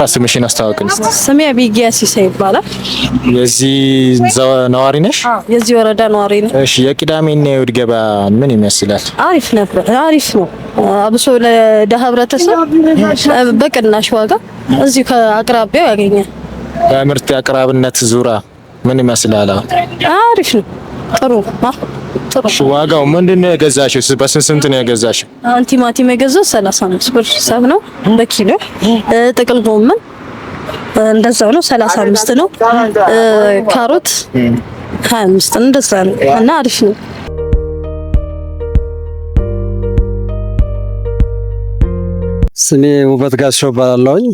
ስምሽን አስተዋውቅን እስቲ። ስሜ አቢጊያ ሲሳይ ይባላል። የዚህ ነዋሪ ነሽ? የዚህ ወረዳ ነዋሪ ነው። እሺ፣ የቅዳሜና የእሑድ ገበያ ምን ይመስላል? አሪፍ ነበር፣ አሪፍ ነው። አብሶ ለደሃ ህብረተሰብ በቅናሽ ዋጋ እዚሁ ከአቅራቢያው ያገኛል። በምርት አቅራቢነት ዙሪያ ምን ይመስላል? አሪፍ ነው። ጥሩ ጥሩ። እሺ፣ ዋጋው ምንድን ነው የገዛሽው? በስንት ስንት ነው የገዛሽው? አሁን ቲማቲም የገዛው 35 ብር ሰብ ነው በኪሎ። ጥቅል ጎመን እንደዛው ነው 35 ነው። ካሮት 25 እንደዛ ነው እና አሪፍ ነው። ስሜ ውበት ጋሻው እባላለሁኝ።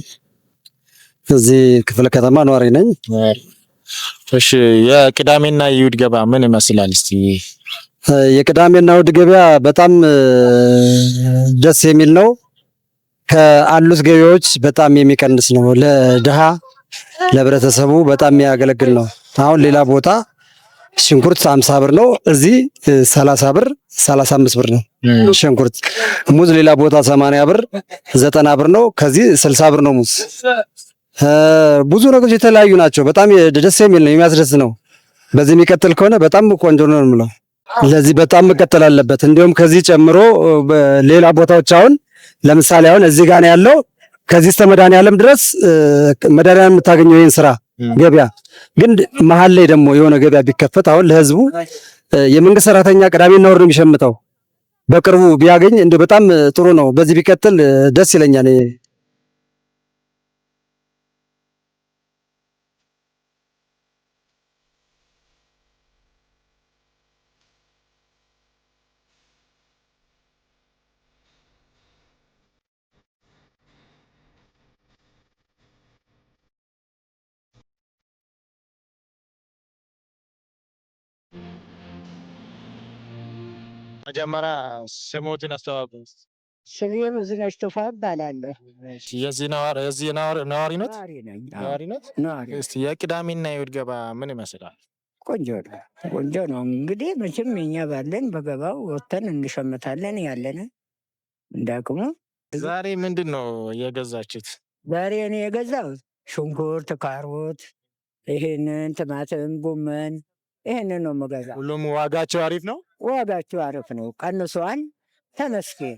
እዚህ ክፍለ ከተማ ነዋሪ ነኝ። እሺ፣ የቅዳሜና የእሑድ ገበያ ምን ይመስላል እስቲ? የቅዳሜና እሑድ ገበያ በጣም ደስ የሚል ነው። ከአሉት ገበያዎች በጣም የሚቀንስ ነው። ለድሃ ለህብረተሰቡ በጣም የሚያገለግል ነው። አሁን ሌላ ቦታ ሽንኩርት 50 ብር ነው፣ እዚህ 30 ብር 35 ብር ነው ሽንኩርት። ሙዝ ሌላ ቦታ 80 ብር 90 ብር ነው፣ ከዚህ 60 ብር ነው ሙዝ። ብዙ ነገሮች የተለያዩ ናቸው። በጣም ደስ የሚል ነው፣ የሚያስደስት ነው። በዚህ የሚቀጥል ከሆነ በጣም ቆንጆ ነው የምለው። ለዚህ በጣም መቀጠል አለበት። እንዲሁም ከዚህ ጨምሮ ሌላ ቦታዎች አሁን ለምሳሌ አሁን እዚህ ጋር ነው ያለው፣ ከዚህ እስከ መድኃኒዓለም ድረስ መድኃኒዓለም የምታገኘው ይህን ስራ ገበያ ግን መሀል ላይ ደግሞ የሆነ ገበያ ቢከፈት አሁን ለህዝቡ የመንግስት ሰራተኛ ቅዳሜና እሑድ ነው የሚሸምተው። በቅርቡ ቢያገኝ እንዲሁ በጣም ጥሩ ነው። በዚህ ቢቀጥል ደስ ይለኛል። መጀመሪያ ስሞትን አስተዋውቁ። ስሜ ብዙነሽ ቱፋ እባላለሁ። የዚህ ነዋሪ ነት? ነዋሪ ነኝ። ነዋሪ። እስቲ የቅዳሜና የእሑድ ገበያ ምን ይመስላል? ቆንጆ ነው፣ ቆንጆ ነው። እንግዲህ መቼም እኛ ባለን በገባው ወጥተን እንሸምታለን ያለን እንዳቅሙ። ዛሬ ምንድን ነው የገዛችሁት? ዛሬ እኔ የገዛሁት ሽንኩርት፣ ካሮት፣ ይሄንን ቲማቲም፣ ጎመን ይሄንን ነው የምገዛው። ሁሉም ዋጋቸው አሪፍ ነው። ዋጋቸው አሪፍ ነው፣ ቀንሷል። ተመስገን።